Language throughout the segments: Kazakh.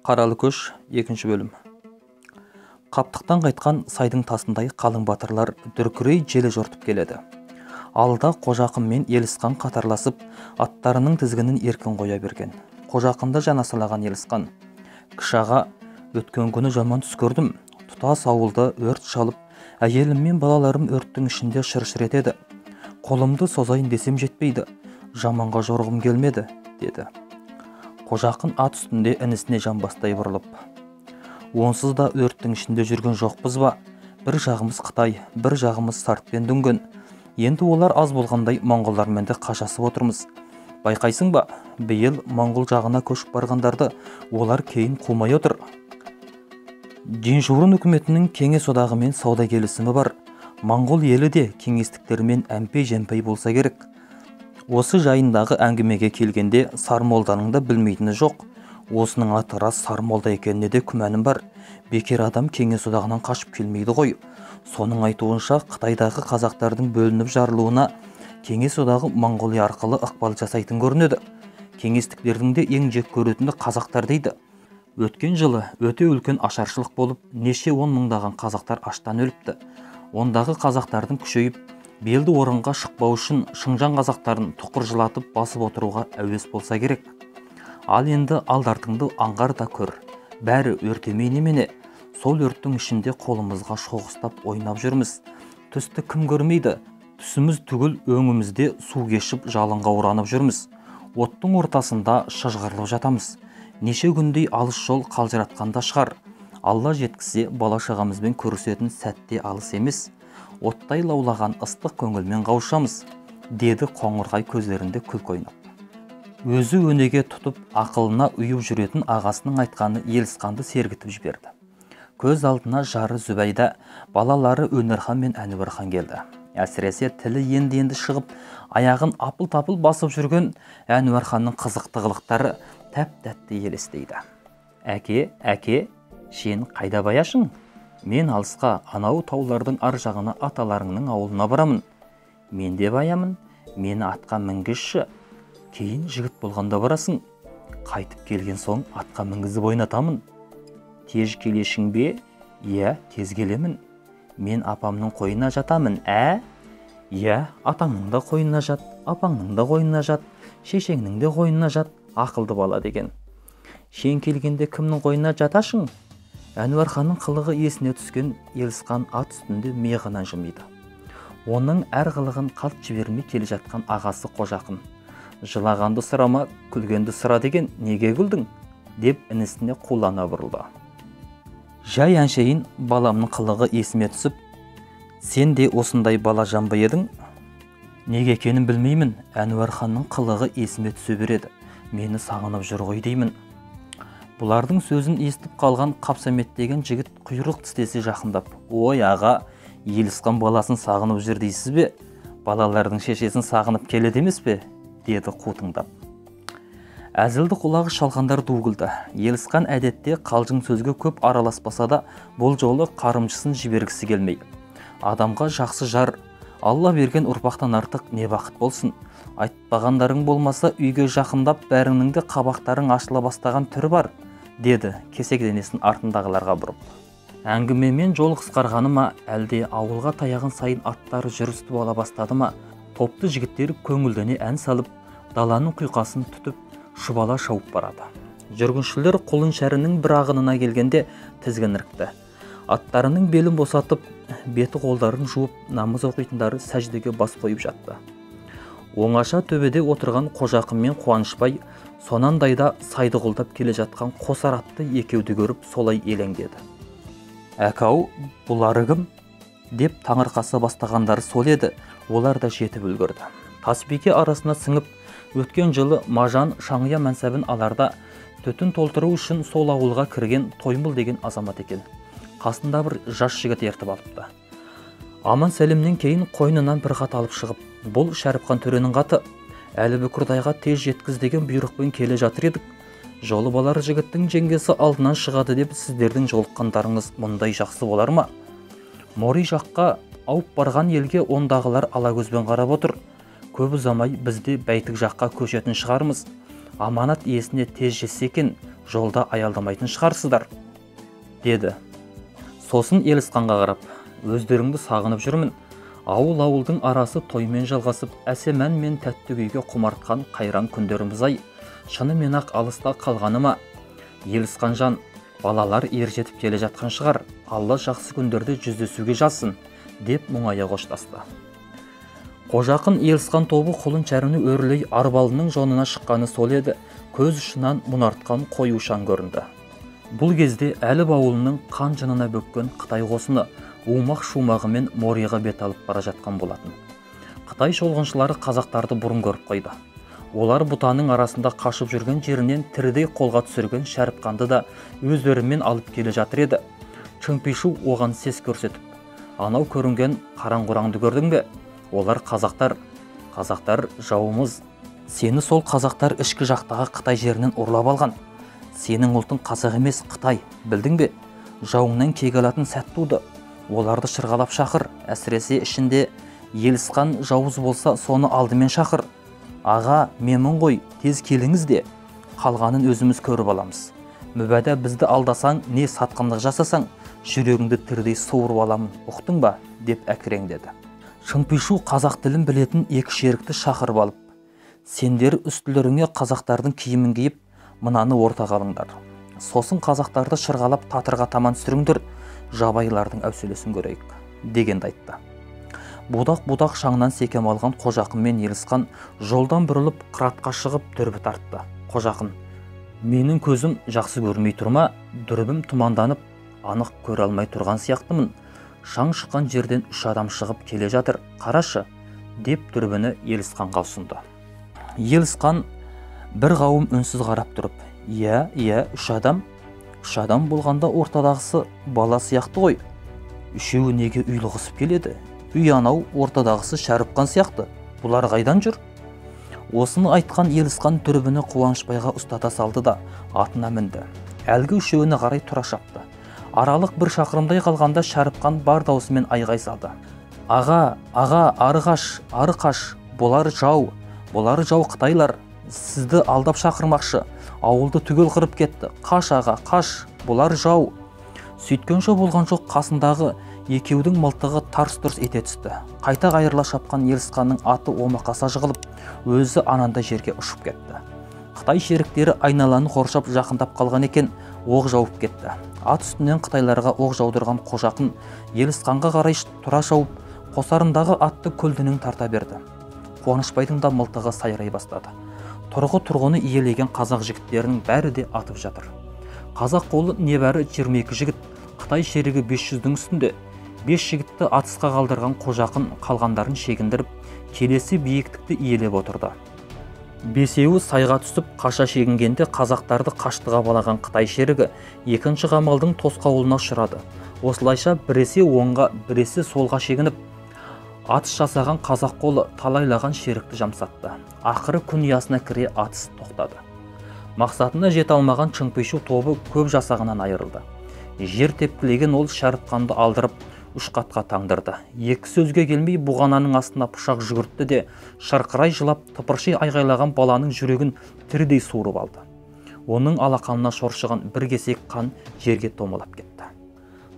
Қаралы көш, екінші бөлім. Қаптықтан қайтқан сайдың тасындай қалың батырлар дүркірей желі жортып келеді. Алда Қожақын мен Елісқан қатарласып, аттарының тізгінін еркін қоя берген. Қожақынды жанасалаған Елісқан: "Кіші аға, өткен күні жаман түс көрдім. Тұтас ауылды өрт шалып, әйелім мен балаларым өрттің ішінде шыр-шыр етеді. Қолымды созайын десем жетпейді. Жаманға жорығым келмеді", деді. Қожақын ат үстінде інісіне жамбастай бұрылып: "Онсыз да өрттің ішінде жүрген жоқпыз ба? Бір жағымыз Қытай, бір жағымыз сартпен дүнген. Енді олар аз болғандай моңғолдармен де қашасып отырмыз. Байқайсың ба, биыл моңғол жағына көшіп барғандарды олар кейін қумай отыр. Жиншурын үкіметінің Кеңес одағымен сауда келісімі бар. Моңғол елі де кеңестіктермен әмпей-жәмпей болса керек. Осы жайындағы әңгімеге келгенде Сармолданың да білмейтіні жоқ. Осының аты рас Сармолда екеніне де күмәнім бар. Бекер адам Кеңес одағынан қашып келмейді ғой. Соның айтуынша, Қытайдағы қазақтардың бөлініп жарылуына Кеңес одағы Моңғолия арқылы ықпал жасайтын көрінеді. Кеңестіктердің де ең жек көретіні қазақтар дейді. Өткен жылы өте үлкен ашаршылық болып, неше он мыңдаған қазақтар аштан өліпті. Ондағы қазақтардың күшейіп, белді орынға шықпау үшін Шыңжаң қазақтарын тұқыр жылатып басып отыруға әуес болса керек. Ал енді алдартыңды аңғар да көр. Бәрі өртемей немене? Сол өрттің ішінде қолымызға шоқ ұстап ойнап жүрміз. Түсті кім көрмейді? Түсіміз түгіл өңімізде су кешіп жалынға оранып жүрміз. Оттың ортасында шыжғырылып жатамыз. Неше күндей алыс жол қалжыратқанда шығар. Алла жеткізсе, бала шағамызбен көрісетін сәтте алыс емес. Оттай лаулаған ыстық көңілмен қауышамыз", деді қоңырқай көздерінде күлкі ойнап. Өзі өнеге тұтып, ақылына ұйып жүретін ағасының айтқаны Елісқанды сергітіп жіберді. Көз алдына жары Зүбәйда, балалары Өнерхан мен Әнуархан келді. Әсіресе тілі енді-енді шығып, аяғын апыл-тапыл басып жүрген Әнуарханның қызықты қылықтары тәп-тәтті елестейді. "Әке, әке, сен қайда баяшың? Мен алысқа, анау таулардың ар жағына аталарыңның ауылына барамын. Мен де баямын, мені атқа мінгізші. Кейін жігіт болғанда барасың. Қайтып келген соң атқа мінгізіп ойнатамын. Тез келешің бе? Иә, тез келемін. Мен апамның қойнына жатамын, ә? Иә, атаңның да қойнына жат, апаңның да қойнына жат, шешеңнің де қойнына жат, ақылды бала деген. Шен келгенде кімнің қойнына жаташың?" Әнуарханның қылығы есіне түскен Елісқан ат үстінде миығынан жымиды. Оның әр қылығын қалт жібермей келе жатқан ағасы Қожақын: "Жылағанды сұрама, күлгенді сұра деген, неге күлдің?" деп інісіне қулана бұрылды. "Жай әншейін баламның қылығы есіме түсіп, сен де осындай бала жан ба едің? Неге екенін білмеймін, Әнуарханның қылығы есіме түсе береді. Мені сағынып жүр ғой деймін." Бұлардың сөзін естіп қалған Қапсамет деген жігіт құйрық тістесе жақындап: "Ой аға, Елісқан баласын сағынып жүр дейсіз бе? Балалардың шешесін сағынып келеді емес пе?" деді қутыңдап. Әзілді құлағы шалғандар ду күлді. Елісқан әдетте қалжың сөзге көп араласпаса да, бұл жолы қарымшысын жібергісі келмей: "Адамға жақсы жар, Алла берген ұрпақтан артық не бақыт болсын? Айтпағандарың болмаса, үйге жақындап бәріңнің де қабақтарың ашыла бастаған түрі бар", деді кесек денесін артындағыларға бұрып. Әңгімемен жол қысқарғаны ма, әлде ауылға таяған сайын аттары жүрісті бола бастады ма, топты жігіттер көңілдене ән салып, даланың құйқасын түтіп, шұбала шауып барады. Жүргіншілер құлыншәрінің бір ағынына келгенде тізгін ірікті. Аттарының белін босатып, беті қолдарын жуып, намаз оқитындары сәждеге бас қойып жатты. Оңаша төбеде отырған Қожақын мен Қуанышбай сонандайда сайды құлдап келе жатқан қосар атты екеуді көріп солай елеңдеді. "Әкау, бұлары кім?" деп таңырқаса бастағандары сол еді, олар да жетіп үлгерді. Тасбике арасына сіңіп, өткен жылы Мажан Шаңия мәнсабын аларда түтін толтыру үшін сол ауылға кірген Тоймыл деген азамат екен. Қасында бір жас жігіт ертіп алыпты. Аман сәлемнен кейін қойнынан бір хат алып шығып: "Бұл Шәріпхан төренің хаты. Әлі Бүкірдайға тез жеткіз деген бұйрықпен келе жатыр едік. Жолы болар жігіттің жеңгесі алдынан шығады деп сіздердің жолыққандарыңыз мұндай жақсы болар ма? Мори жаққа ауып барған елге ондағылар ала көзбен қарап отыр. Көп ұзамай бізде бәйтік жаққа көшетін шығармыз. Аманат иесіне тез жетсе екен, Жолда аялдамайтын шығарсыздар, деді. Сосын Елісқанға қарап, өздеріңді сағынып жүрмін. Ауыл-ауылдың арасы тоймен жалғасып, әсем ән мен тәтті күйге құмартқан қайран күндеріміз ай. Шынымен-ақ алыста қалғаны ма? Елісқанжан, балалар ержетіп келе жатқан шығар. Алла жақсы күндерде жүздесуге жазсын, деп мұңая қоштасты. Қожақын Елісқан тобы құлын шәріні өрлей арбалының жонына шыққаны сол еді, көз ұшынан мұнартқан қою шаң көрінді. Бұл кезде Әліп ауылының қан жынына бөккен Қытай қосыны умақ-шумағымен Мориға бет алып бара жатқан болатын. Қытай шолғыншылары қазақтарды бұрын көріп қойды. Олар бұтаның арасында қашып жүрген жерінен тірідей қолға түсірген Шәріпқанды да өздерімен алып келе жатыр еді. Чыңпишу оған сес көрсетіп, анау көрінген қараңғұраңды көрдің бе? Олар қазақтар, қазақтар жауымыз. Сені сол қазақтар ішкі жақтағы Қытай жерінен ұрлап алған. Сенің ұлтың қазақ емес, Қытай, білдің бе? Жауыңнан кек алатын сәт туды. Оларды шырғалап шақыр, әсіресе ішінде Елісқан жауыз болса, соны алдымен шақыр. Аға, менмін ғой, тез келіңіз де, қалғанын өзіміз көріп аламыз. Мүбәдә бізді алдасаң, не сатқындық жасасаң, жүрегіңді тірідей суырып аламын, ұқтың ба? Деп әкіреңдеді. Шыңпишу қазақ тілін білетін екі шерікті шақырып алып, сендер үстілеріңе қазақтардың киімін киіп, мынаны ортаға алыңдар. Сосын қазақтарды шырғалап татырға таман түсіріңдер, жабайылардың әуселесін көрейік, дегенді айтты. Будақ-будақ шаңнан секем алған Қожақын мен Елісқан жолдан бұрылып қыратқа шығып дүрбі тартты. Қожақын, менің көзім жақсы көрмей тұрма, дүрбім тұманданып, анық көре алмай тұрған сияқтымын. Шаң шыққан жерден үш адам шығып келе жатыр, қарашы, деп дүрбіні Елісқанға ұсынды. Елісқан бір қауым үнсіз қарап тұрып, иә, иә, үш адам. Үш адам болғанда ортадағысы бала сияқты ғой. Үшеуі неге ұйлығысып келеді? Үй анау ортадағысы Шәріпқан сияқты. Бұлар қайдан жүр? Осыны айтқан Елісқан дүрбіні Қуанышбайға ұстата салды да атына мінді. Әлгі үшеуіне қарай тұра шапты. Аралық бір шақырымдай қалғанда Шәріпқан бар даусымен айғай салды. Аға, аға, ары қаш, ары қаш, бұлар жау, бұлар жау қытайлар, сізді алдап шақырмақшы, ауылды түгел қырып кетті, қаш аға, қаш, бұлар жау. Сөйткенше болған жоқ, қасындағы екеудің мылтығы тарс-тұрс ете түсті. Қайта қайырыла шапқан Елісқанның аты омақаса жығылып, өзі анандай жерге ұшып кетті. Қытай шеріктері айналаны қоршап жақындап қалған екен, оқ жауып кетті. Ат үстінен қытайларға оқ жаудырған Қожақын Елісқанға қарай тұра шауып, қосарындағы атты көлденең тарта берді. Қуанышбайдың да мылтығы сайрай бастады. Тұрғы-тұрғыны иелеген қазақ жігіттерінің бәрі де атып жатыр. Қазақ қолы небәрі 22 жігіт, Қытай шерігі 500-дің үстінде. 5 жігітті атысқа қалдырған Қожақын қалғандарын шегіндіріп, келесі биіктікті иелеп отырды. Бесеуі сайға түсіп қаша шегінгенде қазақтарды қаштыға балаған Қытай шерігі екінші қамалдың тосқауылына ұшырады. Осылайша біресе оңға, біресе солға шегініп, атыс жасаған қазақ қолы талайлаған шерікті жамсатты. Ақыры күн ұясына кіре атыс тоқтады. Мақсатына жете алмаған Чыңпишу тобы көп жасағынан айырылды. Жер тепкілеген ол Шәріпқанды алдырып, үш қатқа таңдырды. Екі сөзге келмей бұғананың астына пышақ жүгіртті де, шырқырай жылап, тыпырши айғайлаған баланың жүрегін тірідей суырып алды. Оның алақанына шоршыған бір кесек қан жерге томалап кетті.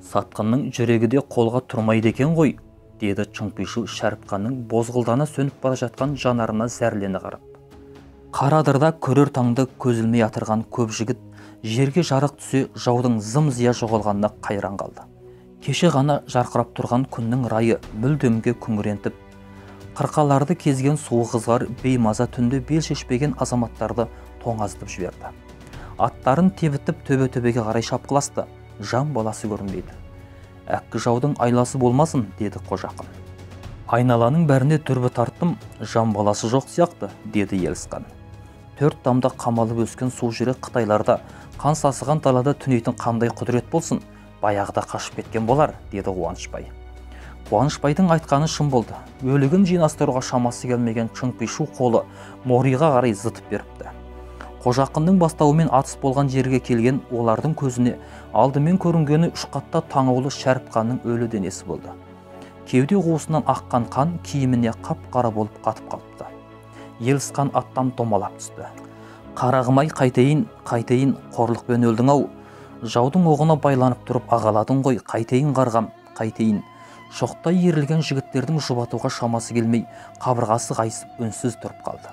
Сатқынның жүрегі де қолға тұрмайды екен ғой, деді Чыңпишу Шәріпқанның бозғылдана сөніп бара жатқан жанарына зәрлене қарап. Қарадырда көрер таңды көз ілмей атырған көп жігіт жерге жарық түсе жаудың зым-зия жоғалғанына қайран қалды. Кеше ғана жарқырап тұрған күннің райы мүлдемге күңірентіп, қырқаларды кезген суық ызғар беймаза түнде бел шешпеген азаматтарды тоңазытып жіберді. Аттарын тебітіп төбе-төбеге қарай шапқыласты, жан баласы көрінбейді. Әккі жаудың айласы болмасын, деді Қожақын. Айналаның бәріне дүрбі тарттым, жан баласы жоқ сияқты, деді Елісқан. Төрт тамда қамалып өскен су жүрек қытайларда қан сасыған далада түнейтін қандай құдірет болсын, баяғыда қашып кеткен болар, деді Қуанышбай. Қуанышбайдың айтқаны шын болды. Өлігін жинастыруға шамасы келмеген Чыңпишу қолы Мориға қарай зытып беріпті. Қожақынның бастауымен атыс болған жерге келген олардың көзіне алдымен көрінгені үш қатта таңаулы Шәріпқанның өлі денесі болды. Кеуде қуысынан аққан қан киіміне қап-қара болып қатып қалыпты. Елісқан аттан домалап түсті. Қарағым-ай, қайтейін, қайтейін, қорлықпен өлдің-ау. Жаудың оғына байланып тұрып ағаладың ғой, қайтейін қарғам, қайтейін. Шоқтай ерілген жігіттердің жұбатуға шамасы келмей, қабырғасы қайысып үнсіз тұрып қалды.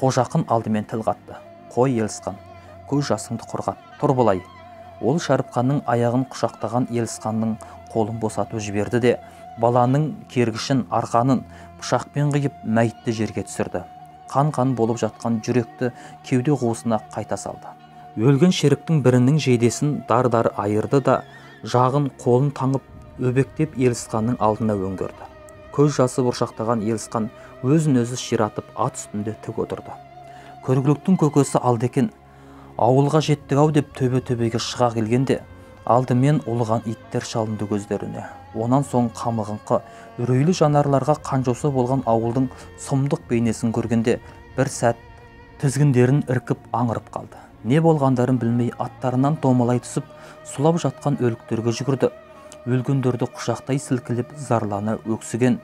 Қожақын алдымен тіл қатты. Қой, Елісқан, көз жасыңды құрғат, тұр былай. Ол Шәріпқанның аяғын құшақтаған Елісқанның қолын босатып жіберді де, баланың кергішін, арқанын пышақпен қиып, мәйітті жерге түсірді. Қан-қан болып жатқан жүректі кеуде қуысына қайта салды. Өлген шеріктің бірінің жейдесін дар-дар айырды да, жағын қолын таңып, өбектеп Елісқанның алдына өңгерді. Көз жасы бұршақтаған Елісқан өзін-өзі ширатып ат үстінде тік отырды. Көргіліктің көкесі алды екен, ауылға жеттік-ау деп төбе-төбеге шыға келгенде, алдымен ұлыған иттер шалынды көздеріне. Онан соң қамығыңқы, үрейлі жанарларға қанжоса болған ауылдың сұмдық бейнесін көргенде бір сәт тізгіндерін іркіп аңырып қалды. Не болғандарын білмей аттарынан домалай түсіп, сұлап жатқан өліктерге жүгірді. Өлгендерді құшақтай сілкілеп зарлана өксіген,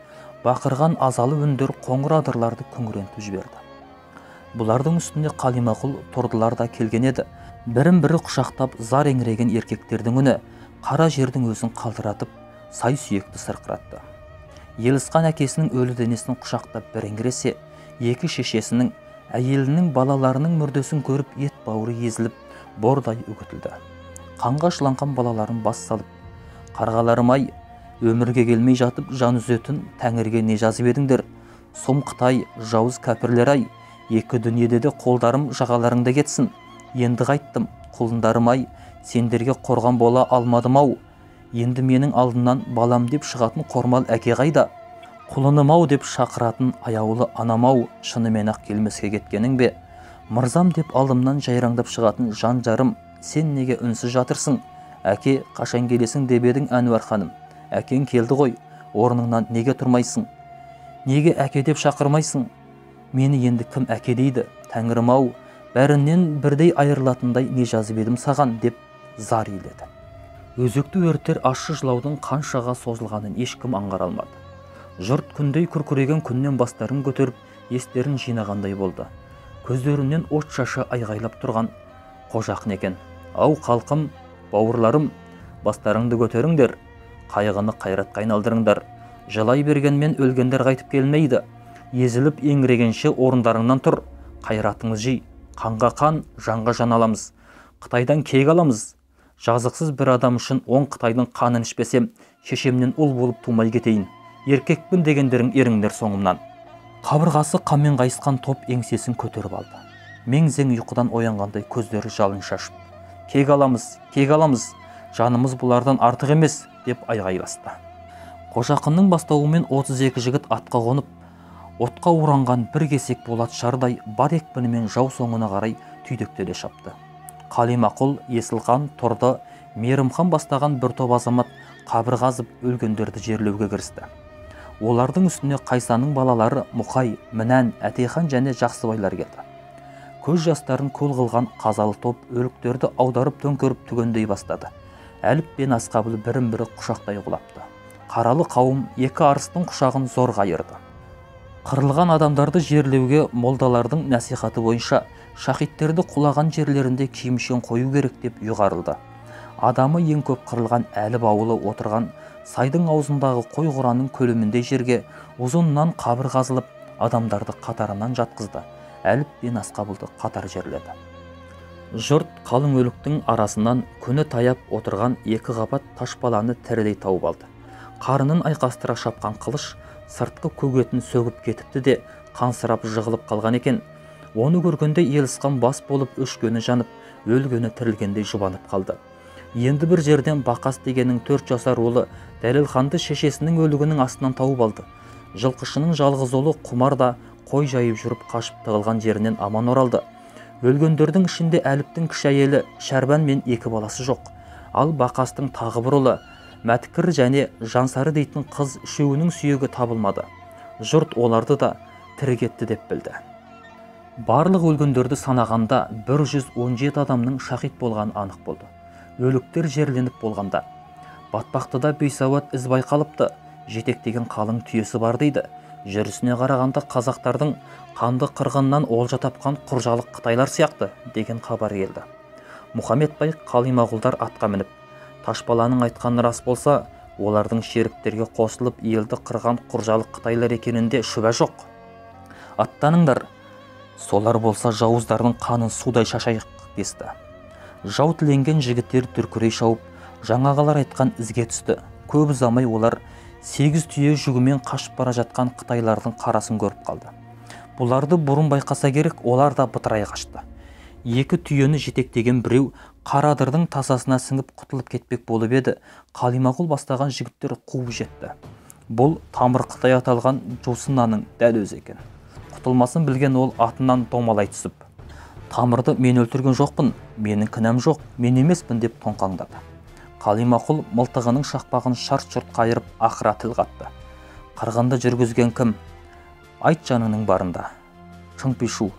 бақырған азалы үндер қоңыр адырларды күңірентіп жіберді. Бұлардың үстінде Қалимақұл Тұрдылар да келген еді. Бірін-бірі құшақтап зар еңіреген еркектердің үні қара жердің өзін қалтыратып, сай сүйекті сырқыратты. Елісқан әкесінің өлі денесін құшақтап бір еңіресе, екі шешесінің, әйелінің, балаларының мүрдесін көріп ет бауыры езіліп, бордай үгітілді. Қанға шыланған балаларын бас салып, қарғаларым-ай, өмірге келмей жатып жан үзетін тәңірге не жазып едіңдер? Сұм Қытай, жауыз кәпірлер-ай, екі дүниеде де қолдарым жағаларыңда кетсін. Енді қайттым, құлындарым-ай, сендерге қорған бола алмадым-ау. Енді менің алдымнан балам деп шығатын қормал әке қайда? Құлыным-ау деп шақыратын аяулы анам-ау, шынымен-ақ келмеске кеткенің бе? Мырзам деп алдымнан жайраңдап шығатын жан жарым, сен неге үнсіз жатырсың? Әке, қашан келесің деп едің, Әнуар ханым. Әкең келді ғой, орныңнан неге тұрмайсың? Неге әке деп шақырмайсың? Мені енді кім әке дейді? Тәңірім-ау, бәрінен бірдей айырылатындай не жазып едім саған, деп зар иледі. Өзекті өрттер ащы жылаудың қаншаға созылғанын ешкім аңғара алмады. Жұрт күндей күркіреген күннен бастарын көтеріп, естерін жинағандай болды. Көздерінен от шаша айғайлап тұрған Қожақын екен. Ау, халқым, бауырларым, бастарыңды көтеріңдер, қайғыны қайратқа айналдырыңдар. Жылай бергенмен өлгендер қайтып келмейді. Езіліп еңірегенше орындарыңнан тұр, қайратыңыз жи, қанға қан, жанға жан аламыз. Қытайдан кек аламыз. Жазықсыз бір адам үшін 10 Қытайдың қанын ішпесем, шешемнен ұл болып тумай кетейін. Еркекпін дегендерің еріңдер соңымнан. Қабырғасы қанмен қайысқан топ еңсесін көтеріп алды. Мең-зең ұйқыдан оянғандай көздері жалын шашып, кек аламыз, кек аламыз, жанымыз бұлардан артық емес, деп айғайласты. Қожақынның бастауымен 32 жігіт атқа қонып, отқа оранған бір кесек болат шардай бар екпінімен жау соңына қарай түйдектеле шапты. Қалимақұл, Есілхан, Тұрды, Мейірімхан бастаған бір топ азамат қабір қазып өлгендерді жерлеуге кірісті. Олардың үстіне Қайсаның балалары Мұқай, Мінән, Әтейхан және Жақсыбайлар келді. Көз жастарын көл қылған қазалы топ өліктерді аударып төңкеріп түгендей бастады. Әліп пен Асқабыл бірін-бірі құшақтай құлапты. Қаралы қауым екі арыстың құшағын зорға айырды. Қырылған адамдарды жерлеуге молдалардың насихаты бойынша шахидтерді құлаған жерлерінде киімшен қою керек деп ұйғарылды. Адамы ең көп қырылған Әліп ауылы отырған сайдың аузындағы қой қораның көлеміндей жерге ұзыннан қабір қазылып, адамдарды қатарынан жатқызды. Әліп пен Асқабылды қатар жерледі. Жұрт қалың өліктің арасынан күні таяп отырған екі қабат таш баланы тірідей тауып алды. Қарынын айқастыра шапқан қылыш сыртқы көгетін сөгіп кетіпті де қансырап жығылып қалған екен. Оны көргенде Елісқан бас болып өшкені жанып, өлгені тірілгендей жұбанып қалды. Енді бір жерден Бақас дегеннің 4 жасар ұлы Дәлелханды шешесінің өлігінің астынан тауып алды. Жылқышының жалғыз ұлы Құмар да қой жайып жүріп қашып тығылған жерінен аман оралды. Өлгендердің ішінде Әліптің кіші әйелі Шәрбан мен екі баласы жоқ. Ал Бақастың тағы бір ұлы Мәткір және Жансары дейтін қыз үшеуінің сүйегі табылмады. Жұрт оларды да тірі кетті деп білді. Барлық өлгендерді санағанда 117 адамның шахид болғаны анық болды. Өліктер жерленіп болғанда батпақтыда бейсауат із байқалыпты, жетектеген қалың түйесі бар дейді. Жүрісіне қарағанда қазақтардың қанды қырғыннан олжа тапқан құржалық қытайлар сияқты деген хабар келді. Мұхаммед бай Қалимағұлдар атқа мініп, Ташбаланың айтқаны рас болса, олардың шеріктерге қосылып елді қырған құржалық қытайлар екенінде шүбә жоқ. Аттаныңдар, солар болса жауыздардың қанын судай шашайық десті. Жау тіленген жігіттер дүркірей шауып, жаңағылар айтқан ізге түсті. Көп ұзамай олар 8 түйе жүгімен қашып бара жатқан қытайлардың қарасын көріп қалды. Бұларды бұрын байқаса керек, олар да бытырай қашты. 2 түйені жетектеген біреу қарадырдың тасасына сіңіп құтылып кетпек болып еді, Қалимағұл бастаған жігіттер қуып жетті. Бұл тамыр қытай аталған Жусынаның дәл өзі екен. Құтылмасын білген ол атынан домалай түсіп, тамырды мен өлтірген жоқпын, менің кінәм жоқ, мен емеспін деп тоңқаңдады. Қалимағұл мылтығының шақпағын шарт-шұрт қайырып ақыра тіл қатты. Қырғынды жүргізген кім? Айт жанының барында. Шыңпишу,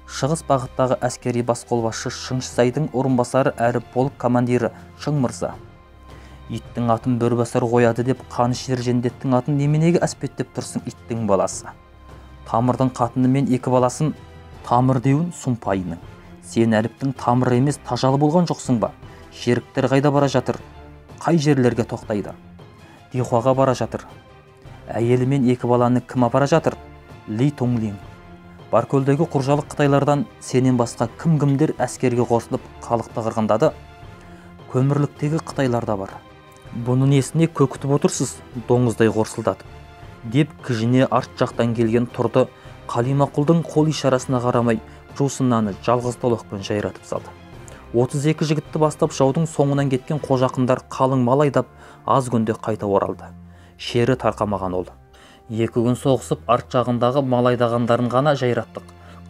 шығыс бағыттағы әскери бас қолбасшы Шыңшысайдың орынбасары әрі полк командирі Шың мырза. Иттің атын Бөрібасар қояды деп қанішер жендеттің атын неменеге әспеттеп тұрсың иттің баласы? Тамырдың қатыны мен 2 баласын тамыр деуін сұмпайының. Сен әліптің тамыры емес тажалы болған жоқсың ба? Шеріктер қайда бара жатыр? Қай жерлерге тоқтайды? Дихуаға бара жатыр. Әйелі мен 2 баланы кім апара жатыр? Ли Тонглин. Баркөлдегі құржалық қытайлардан сенен басқа кім-кімдер әскерге қосылып халықты қырғындады? Көмірліктегі қытайлар да бар. Бұны несіне көкітіп отырсыз, доңыздай қорсылдатып? Деп кіжіне арт жақтан келген Тұрды Қалимақұлдың қол ишарасына қарамай Жусынаны жалғыз толықпен жайратып салды. 32 жігітті бастап жаудың соңынан кеткен қожақындар қалың мал айдап аз күнде қайта оралды. Шері тарқамаған ол. 2 күн соғысып арт жағындағы мал айдағандарын ғана жайраттық.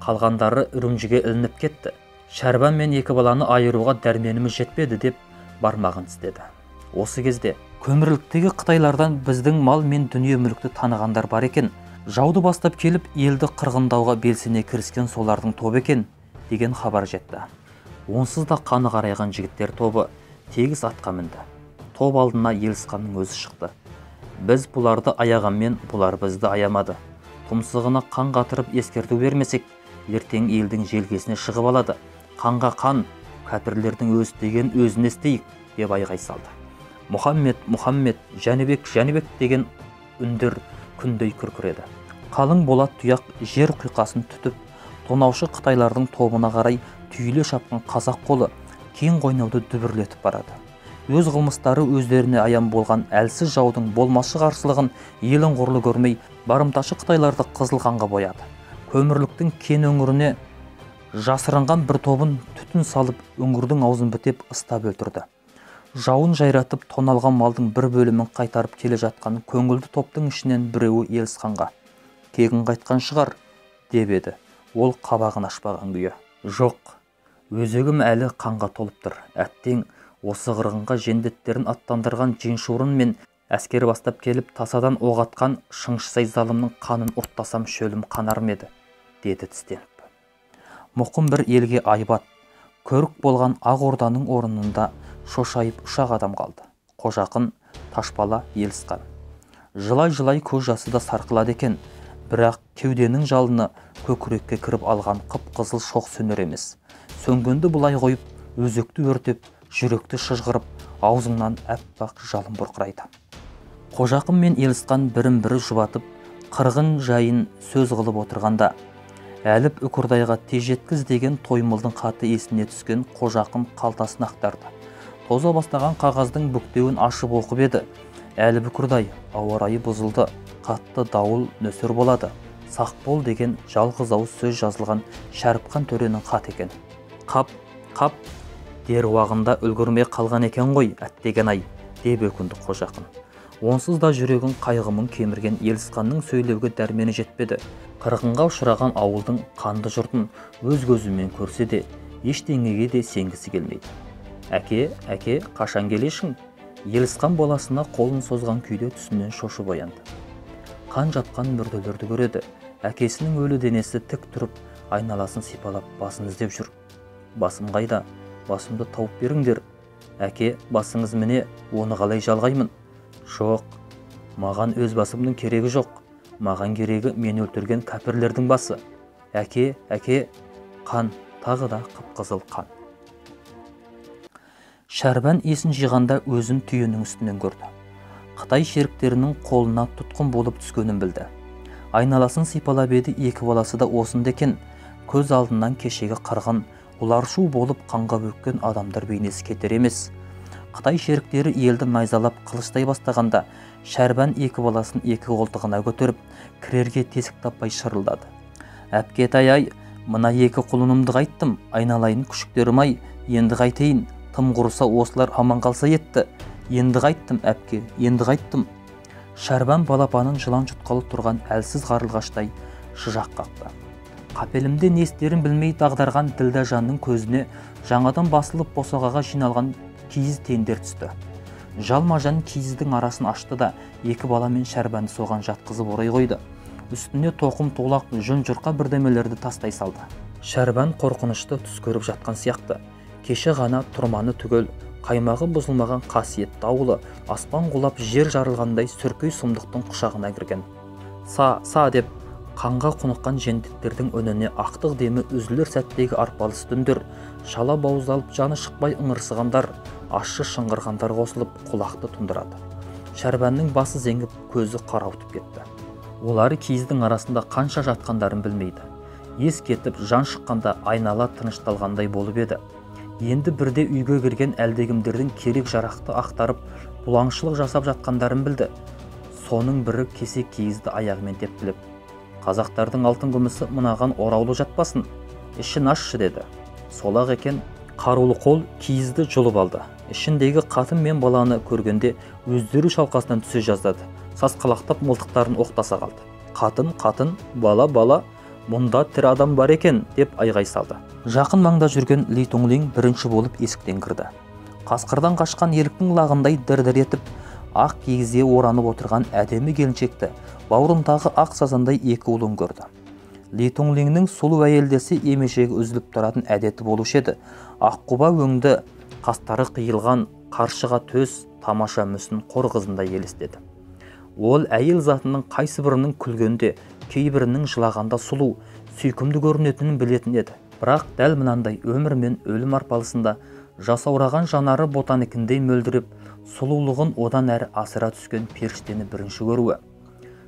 Қалғандары Үрімжіге ілініп кетті. Шәрбан мен 2 баланы айыруға дәрменіміз жетпеді деп бармағын тістеді. Осы кезде көмірліктегі қытайлардан біздің мал мен дүние мүлікті танығандар бар екен. Жауды бастап келіп елді қырғындауға белсене кіріскен солардың тобы екен деген хабар жетті. Онсыз да қаны қарайған жігіттер тобы тегіс атқа мінді. Топ алдына Елісқанның өзі шықты. Біз бұларды аяғанмен бұлар бізді аямады. Тұмсығына қан қатырып ескерту бермесек, ертең елдің желкесіне шығып алады. Қанға қан, кәпірлердің өз деген өзіне істейік деп айғай салды. Мұхаммед, Мұхаммед, Жәнібек, Жәнібек деген үндер күндей күркіреді. Қалың болат тұяқ жер құйқасын түтіп, тонаушы қытайлардың тобына қарай түйіле шапқан қазақ қолы кең қойнауды дүбірлетіп барады. Өз қылмыстары өздеріне аян болған әлсіз жаудың болмашы қарсылығын елін құрлы көрмей, барымташы қытайларды қызыл қанға бояды. Көмірліктің кен өңіріне жасырынған бір тобын түтін салып, өңірдің аузын бітеп ыстап өлтірді. Жауын жайратып тоналған малдың бір бөлімін қайтарып келе жатқан көңілді топтың ішінен біреуі Елісқанға «Кегін қайтқан шығар» деп еді. Ол қабағын ашпаған күйі. Жоқ, өзегім әлі қанға толып тұр. Әттең, осы қырғынға жендеттерін аттандырған Жиншурын мен әскер бастап келіп тасадан оқ атқан Шыңшысай залымның қанын ұрттасам шөлім қанар ма еді, деді тістеніп. Мұқым бір елге айбат, көрік болған ақ орданың орнында шошайып 3 адам қалды. Қожақын, Ташбала, Елісқан. Жылай-жылай көз жасы да сарқылады екен, бірақ кеуденің жалыны көкірекке кіріп алған қып-қызыл шоқ сөнер емес. Сөнгенді бұлай қойып, өзекті өртеп, жүректі шыжғырып, аузыңнан әппақ жалын бұрқырайды. Қожақын мен Елісқан бірін-бірі жұбатып, қырғын жайын сөз қылып отырғанда, Әліп Үкірдайға тез жеткіз деген Тоймылдың хаты есіне түскен Қожақын қалтасын ақтарды. Тоза бастаған қағаздың бүктеуін ашып оқып еді. Әліп Үкірдай, ауа райы бұзылды, қатты дауыл нөсер болады, сақ бол деген жалғыз ауыз сөз жазылған Шәріпқан төренің хаты екен. Қап, қап, дер уағында үлгермей қалған екен ғой, әттеген ай, деп өкінді Қожақын. Онсыз да жүрегін қайғы-мұң кемірген Елісқанның сөйлеуге дәрмені жетпеді. Қырғынға ұшыраған ауылдың қанды жұртын өз көзімен көрсе де, ештеңеге де сенгісі келмейді. Әке, әке, қашан келешің? Елісқан баласына қолын созған күйде түсінен шошып оянды. Қан жапқан мүрделерді көреді. Әкесінің өлі денесі тік тұрып, айналасын сипалап басын іздеп жүр. Басым қайда? Басымды тауып беріңдер. Әке, басыңыз міне, оны қалай жалғаймын? Жоқ, маған өз басымның керегі жоқ. Маған керегі мен өлтірген кәпірлердің басы. Әке, әке, қан, тағы да қып-қызыл қан. Шәрбан есін жиғанда өзін түйенің үстінен көрді. Қытай шеріктерінің қолына тұтқын болып түскенін білді. Айналасын сипалап еді, екі баласы да осында екен. Көз алдынан кешегі қырғын, уларшу болып қанға бөккен адамдар бейнесі кетер емес. Қытай шеріктері елді найзалап қылыштай бастағанда, Шәрбан екі баласын екі қолтығына көтеріп, кірерге тесік таппай шырылдады. Әпкетай-ай, мына екі құлынымды қайттым, айналайын күшіктерім-ай, енді қайтейін, тым құрыса осылар аман қалса етті. Енді қайттым, әпке, енді қайттым. Шәрбан балапанын жылан жұтқалы тұрған әлсіз қарлығаштай шыжақ қақты. Қапелімде не істерін білмей дағдарған Ділдәжанның көзіне жаңадан басылып босағаға жиналған киіз тендер түсті. Жалма-жан киіздің арасын ашты да, екі бала мен Шәрбанды соған жатқызып орай қойды. Үстіне тоқым тулақ, жүн жұрқа бірдемелерді тастай салды. Шәрбан қорқынышты түс көріп жатқан сияқты. Кеше ғана тұрманы түгел, қаймағы бұзылмаған қасиетті ауылы аспан құлап жер жарылғандай сүркей сұмдықтың құшағына кірген. Са, са деп қанға құныққан жендеттердің үніне ақтық демі үзілер сәттегі арпалыс түндер, шала бауыздалып жаны шықпай ыңырсығандар, ащы шыңғырғандар қосылып құлақты тұндырады. Шәрбанның басы зеңгіп, көзі қарауытып кетті. Олар киіздің арасында қанша жатқандарын білмейді. Ес кетіп, жан шыққанда айнала тынышталғандай болып еді. Енді бірде үйге кірген әлдекімдердің керек жарақты ақтарып, бұлаңшылық жасап жатқандарын білді. Соның бірі кесек киізді аяғымен тепкілеп, қазақтардың алтын күмісі мынаған ораулы жатпасын, ішін ашшы деді. Солақ екен, қарулы қол киізді жұлып алды. Ішіндегі қатын мен баланы көргенде өздері шалқасынан түсе жаздады. Сасқалақтап мылтықтарын оқтаса қалды. Қатын, қатын, бала, бала, мұнда тірі адам бар екен, деп айғай салды. Жақын маңда жүрген Ли Тунглин бірінші болып есіктен кірді. Қасқырдан қашқан еліктің лағындай дір-дір етіп, ақ киізге оранып отырған әдемі келіншекті, бауырындағы ақ сазандай екі ұлын көрді. Ли Тунглиннің сұлу әйелдесі емешегі үзіліп тұратын әдеті болушы еді. Аққұба өңді, қастары қиылған, қаршыға төс, тамаша мүсін қор қызындай елестеді. Ол әйел затының қайсы бірінің күлгенде, кейбірінің жылағанда сұлу, сүйкімді көрінетінін білетін еді. Бірақ дәл мынандай өмір мен өлім арпалысында жасаураған жанары ботанікіндей мөлдіреп, сұлулығын одан әрі асыра түскен періштені бірінші көруі.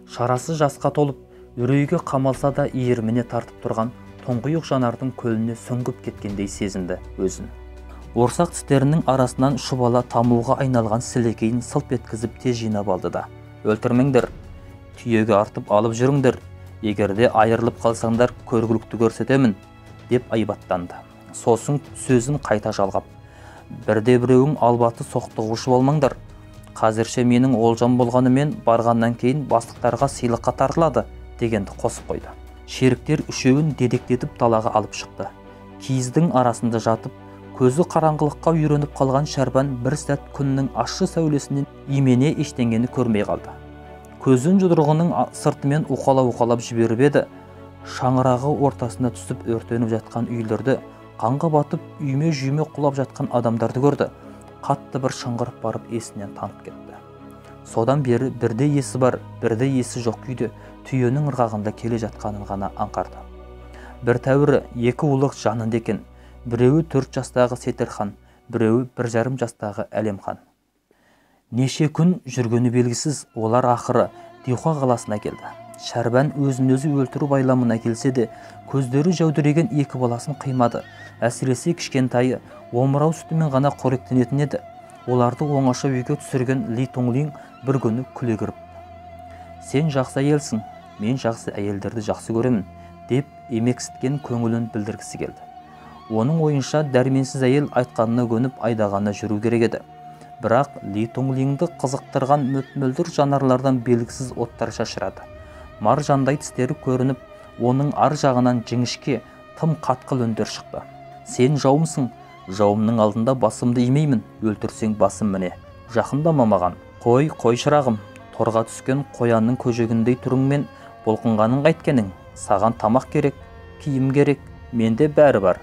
Шарасы жасқа толып, үрейге қамалса да иіріміне тартып тұрған тұңғиық жанардың көліне сүңгіп кеткендей сезінді өзін. Орсақ тістерінің арасынан шұбала тамуға айналған сілекейін сылп еткізіп тез жинап алды да, өлтірмеңдер, түйеге артып алып жүріңдер, егерде айырылып қалсаңдар көргілікті көрсетемін, деп айбаттанды. Сосын сөзін қайта жалғап, бірде біреуің албаты соқтығушы болмаңдар, қазірше менің олжам болғанымен барғаннан кейін бастықтарға сыйлыққа тартылады дегенді қосып қойды. Шеріктер үшеуін дедектетіп далаға алып шықты. Киіздің арасында жатып, көзі қараңғылыққа үйреніп қалған Шәрбан бір сәт күннің ащы сәулесінен имене ештеңені көрмей қалды. Көзін жұдырығының сыртымен уқалап-уқалап жіберіп еді, шаңырағы ортасына түсіп өртеніп жатқан үйлерді, қанға батып үйме-жүйме құлап жатқан адамдарды көрді. Қатты бір шыңғырып барып есінен танып кетті. Содан бері бірде есі бар, бірде есі жоқ күйде түйенің ырғағында келе жатқанын ғана аңғарды. Бір тәуірі екі ұлық жанында екен. Біреуі 4 жастағы Сетерхан, біреуі 1,5 жастағы Әлемхан. Неше күн жүргені белгісіз, олар ақыры Дихуа қаласына келді. Шәрбан өзін өзі өлтіру байламына келсе де, көздері жәудіреген екі баласын қимады. Әсіресе кішкентайы омырау сүтімен ғана қоректенетін еді. Оларды оңаша үйге түсірген Ли Тунглин бір күні күле кіріп, «Сен жақсы әйелсің, мен жақсы әйелдерді жақсы көремін», деп емексіткен көңілін білдіргісі келді. Оның ойынша дәрменсіз әйел айтқанына көніп айдағанына жүру керек еді. Бірақ Ли Тунглинді қызықтырған мөп-мөлдір жанарлардан белгісіз оттар шашырады. Маржандай тістері көрініп, оның ар жағынан жіңішке, тым қатқыл үндер шықты. «Сен жауымсың, жауымның алдында басымды имеймін, өлтірсең басым міне, жақындама маған. Қой, қой шырағым, торға түскен қоянның көжегіндей түріңмен бұлқынғаның қайткенің, саған тамақ керек, киім керек, менде бәрі бар.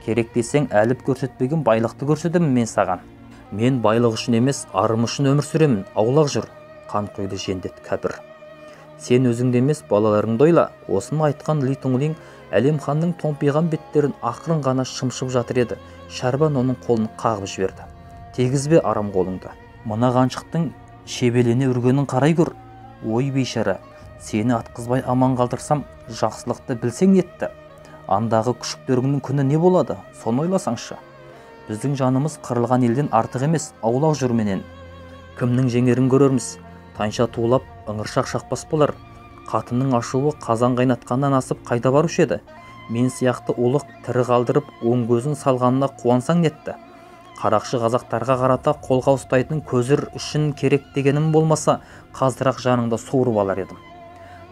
Керек десең әліп көрсетпеген байлықты көрсетемін мен саған. Мен байлық үшін емес, арым үшін өмір сүремін, аулақ жүр», қан құйды жендет кәпір. Сен өзіңді емес, балаларыңды ойла. Осыны айтқан Ли Тунлин Әлемханның томпиған беттерін ақырын ғана шымшып жатыр еді. Шәрбан оның қолын қағып жіберді. Тегізбе арам қолыңды. Мына қаншықтың шебелене үргенін қарай көр. Ой бейшара, сені атқызбай аман қалдырсам, жақсылықты білсең нетті. Андағы күшіктеріңнің күні не болады, соны ойласаңшы. Біздің жанымыз қырылған елден артық емес, аулақ жүр менен. Кімнің жеңерін көрерміз. Тайынша тулап, ыңыршақ шақпас болар. Қатынның ашуы қазан қайнатқаннан асып қайда барушы еді? Мен сияқты ұлық тірі қалдырып, оң көзін салғанына қуансаң нетті. Қарақшы қазақтарға қарата қолға ұстайтын көзір үшін керек дегенім болмаса, қазырақ жаныңды суырып алар едім.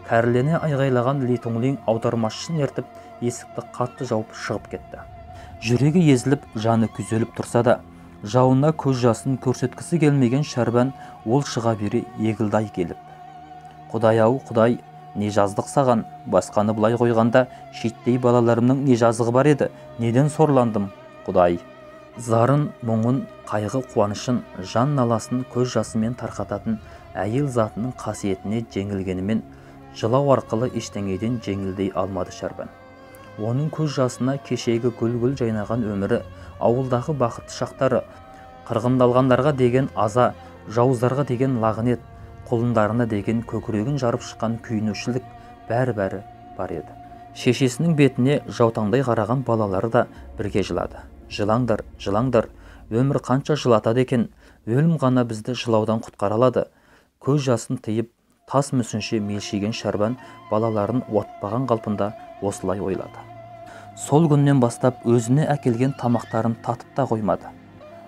Кәрлене айғайлаған Ли Тунлин аудармашысын ертіп, есікті қатты жауып шығып кетті. Жүрегі езіліп, жаны күйзеліп тұрса да, жауына көз жасын көрсеткісі келмеген Шәрбан ол шыға бере егілдай келіп. Құдай ау, Құдай, не жаздық саған, басқаны былай қойғанда шеттей балаларымның не жазығы бар еді, неден сорландым, Құдай. Зарын, мұңын, қайғы қуанышын, жан наласын көз жасымен тарқататын әйел затының қасиетіне жеңілгенімен жылау арқылы ештеңеден жеңілдей алмады Шәрбан. Оның көз жасына кешегі гүл-гүл жайнаған өмірі, ауылдағы бақытты шақтары, қырғындалғандарға деген аза, жауыздарға деген лағынет, құлындарына деген көкірегін жарып шыққан күйінушілік бәрі-бәрі бар еді. Шешесінің бетіне жаутаңдай қараған балалары да бірге жылады. Жылаңдар, жылаңдар, өмір қанша жылатады екен, өлім ғана бізді жылаудан құтқара алады. Көз жасын тыйып, тас мүсінше мелшиген Шәрбан балаларын уатпаған қалпында осылай ойлады. Сол күннен бастап өзіне әкелген тамақтарын татып та қоймады.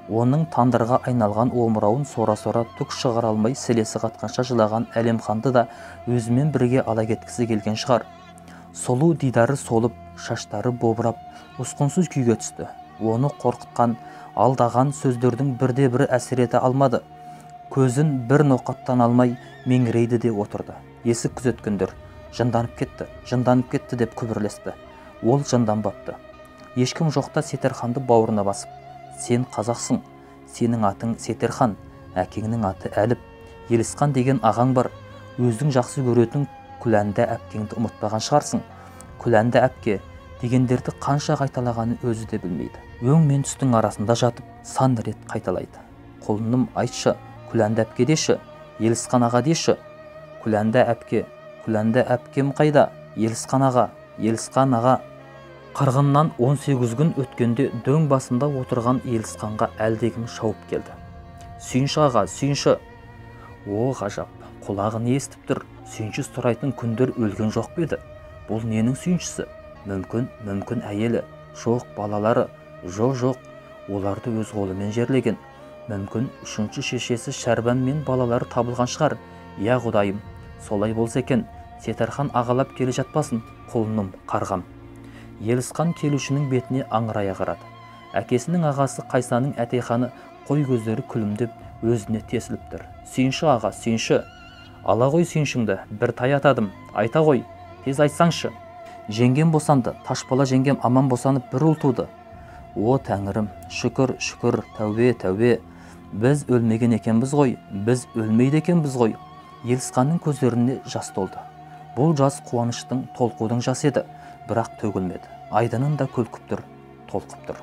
Оның тандырға айналған омырауын сора-сора түк шығара алмай сілесі қатқанша жылаған Әлемханды да өзімен бірге ала кеткісі келген шығар. Сұлу дидары солып, шаштары бобырап, ұсқынсыз күйге түсті. Оны қорқытқан, алдаған сөздердің бірде-бірі әсер ете алмады. Көзін бір ноқаттан алмай меңірейді де отырды. Есік күзеткендер жынданып кетті, жынданып кетті деп күбірлесті. Ол жынданбапты. Ешкім жоқта Сетерханды бауырына басып, сен қазақсың, сенің атың Сетерхан, әкеңнің аты Әліп, Елісқан деген ағаң бар, өзің жақсы көретін Күләнді әпкеңді ұмытпаған шығарсың. Күләнді әпке дегендерді қанша қайталағанын өзі де білмейді. Өң мен түстің арасында жатып сан рет қайталайды. Құлыным айтшы, Күләнді әпке деші, Елісқан аға деші. Күләнді әпке, Күләнді әпкем қайда? Елісқан аға, Елісқан аға. Қырғыннан 18 күн өткенде дөң басында отырған Елісқанға әлдекім шауып келді. Сүйінші аға, сүйінші. О, ғажап, құлағы не естіп тұр? Сүйінші сұрайтын күндер өлген жоқ па еді? Бұл ненің сүйіншісі? Мүмкін, мүмкін әйелі, жоқ балалары, жоқ, жоқ, оларды өз қолымен жерлеген. Мүмкін үшінші шешесі Шәрбан мен балалары табылған шығар. Я Құдайым, солай болса екен, Сетархан ағалап келе жатпасын, құлыным, қарғам. Елісқан келушінің бетіне аңырая қарады. Әкесінің ағасы Қайсаның Әтейханы қой көздері күлімдеп өзіне тесіліп тұр. Сүйінші аға, сүйінші. Ала ғой сүйіншіңді, бір тай атадым, айта ғой, тез айтсаңшы. Жеңгем босанды, ташбала жеңгем аман босанып бір ұл туды. О, тәңірім, шүкір, шүкір, тәубе, тәубе. Біз өлмеген екенбіз ғой, біз өлмейді екенбіз ғой. Елісқанның көздеріне жас толды. Бұл жас қуаныштың, толқудың жасы еді, бірақ төгілмеді. Айдынын да көлкіп тұр, толқып тұр.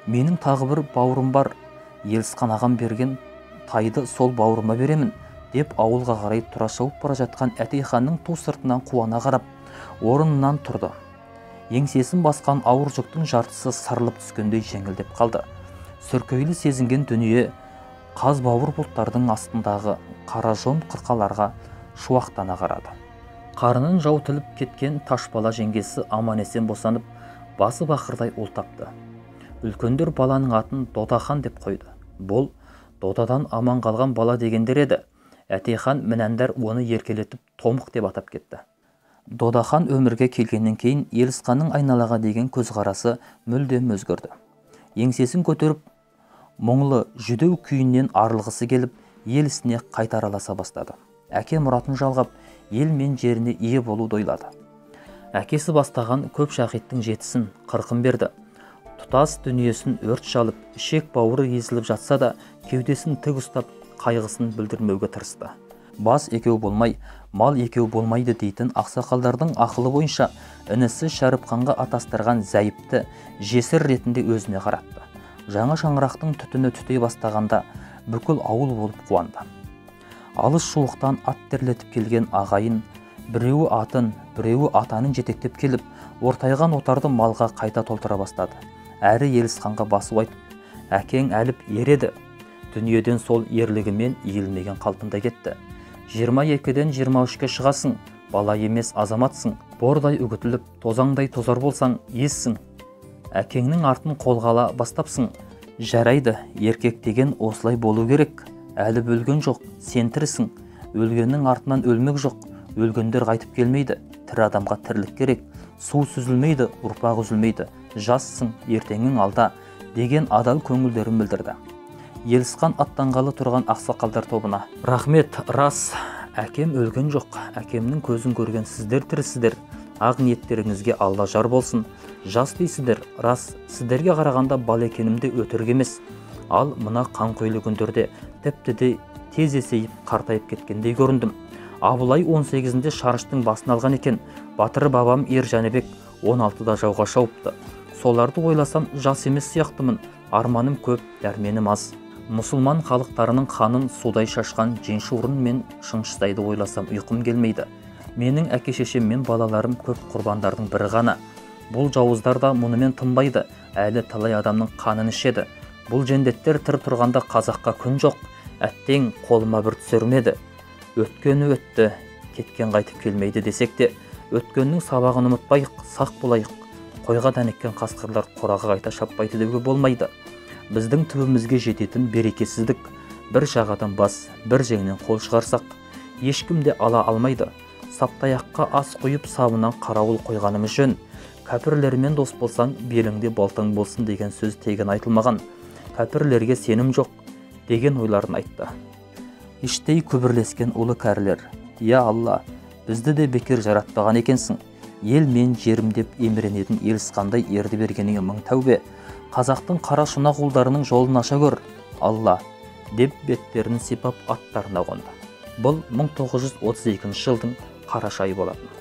Менің тағы бір бауырым бар, Елісқан ағам берген тайды сол бауырыма беремін, деп ауылға қарай тұра шауып бара жатқан Әтейханның ту сыртынан қуана қарап, орнынан тұрды. Еңсесін басқан ауыр жүктің жартысы сарылып түскендей жеңілдеп қалды. Сүркейлі сезінген дүние қаз бауыр бұлттардың астындағы қара жон қырқаларға шуақтана қарады. Қарынын жау тіліп кеткен ташбала жеңгесі аман-есен босанып, басы бақырдай ұл тапты. Үлкендер баланың атын Додахан деп қойды. Бұл додадан аман қалған бала дегендер еді. Әтейхан мінәндар оны еркелетіп Томық деп атап кетті. Додахан өмірге келгеннен кейін Елісқанның айналаға деген көзқарасы мүлдем өзгерді. Еңсесін көтеріп, мұңлы жүдеу күйінен арылғысы келіп, ел ісіне қайта араласа бастады. Әке мұратын жалғап, ел мен жеріне ие болуды ойлады. Әкесі бастаған көп шахиттің жетісін, қырқын берді. Тұтас дүниесін өрт шалып, ішек бауыры езіліп жатса да, кеудесін тік ұстап, қайғысын білдірмеуге тырысты. Бас екеу болмай, мал екеу болмайды дейтін ақсақалдардың ақылы бойынша інісі Шәріпқанға атастырған Зәйіпті жесір ретінде өзіне қаратты. Жаңа шаңырақтың түтіні түтей бастағанда бүкіл ауыл болып қуанды. Алыс жуықтан ат терлетіп келген ағайын біреуі атын, біреуі атанын жетектеп келіп, ортайған отарды малға қайта толтыра бастады. Әрі Елісқанға басу айтып, әкең Әліп ер еді, дүниеден сол ерлігімен иілмеген қалпында кетті. 22-ден 23-ке шығасың, бала емес азаматсың, бордай үгітіліп, тозаңдай тозар болсаң, ессің. Әкеңнің артын қолға ала бастапсың. Жарайды, еркек деген осылай болу керек. Әліп өлген жоқ, сен тірісің. Өлгеннің артынан өлмек жоқ, өлгендер қайтып келмейді. Тірі адамға тірлік керек. Су сүзілмейді, ұрпақ үзілмейді. Жассың, ертеңің алда, деген адал көңілдерін білдірді. Елісқан аттанғалы тұрған ақсақалдар тобына: рахмет, рас, әкем өлген жоқ, әкемнің көзін көрген сіздер тірісіздер, ақ ниеттеріңізге Алла жар болсын. Жас дейсіздер, рас, сіздерге қарағанда бал екенім де өтірік емес. Ал мына қанқұйлы күндерде тіпті де тез есейіп қартайып кеткендей көріндім. Абылай 18-інде Шарыштың басын алған екен. Батыр бабам Ер Жәнібек 16-да жауға шауыпты. Соларды ойласам жас емес сияқтымын. Арманым көп, дәрменім аз. Мұсылман халықтарының қанын судай шашқан Женшурын мен Шыңғыстайды ойласам ұйқым келмейді. Менің әке-шешем мен балаларым көп құрбандардың бірі ғана. Бұл жауыздар да мұнымен тынбайды, әлі талай адамның қанын ішеді. Бұл жендеттер тірі тұрғанда қазаққа күн жоқ, әттең қолыма бір түсірмеді. Өткені өтті, кеткен қайтып келмейді десек те, өткеннің сабағын ұмытпайық, сақ болайық. Қойға дәнеккен қасқырлар қораға қайта шаппайды деуге болмайды. Біздің түбімізге жететін берекесіздік, бір жағадан бас, бір жеңнен қол шығарсақ, ешкім де ала алмайды. Саптаяққа ас құйып сабынан қарауыл қойғанымыз жөн. Кәпірлермен дос болсаң, беліңде балтаң болсын деген сөз тегін айтылмаған. Кәпірлерге сенім жоқ деген ойларын айтты. Іштей күбірлескен ұлы кәрілер: «Я Алла, бізді де бекер жаратпаған екенсің. Ел мен жерім деп еміренетін Елісқандай ерді бергеніңе мың тәубе. Қазақтың қара шұнақ ұлдарының жолын аша көр, Алла», деп беттерін сипап аттарына қонды. Бұл 1932 жылдың қараша айы болатын.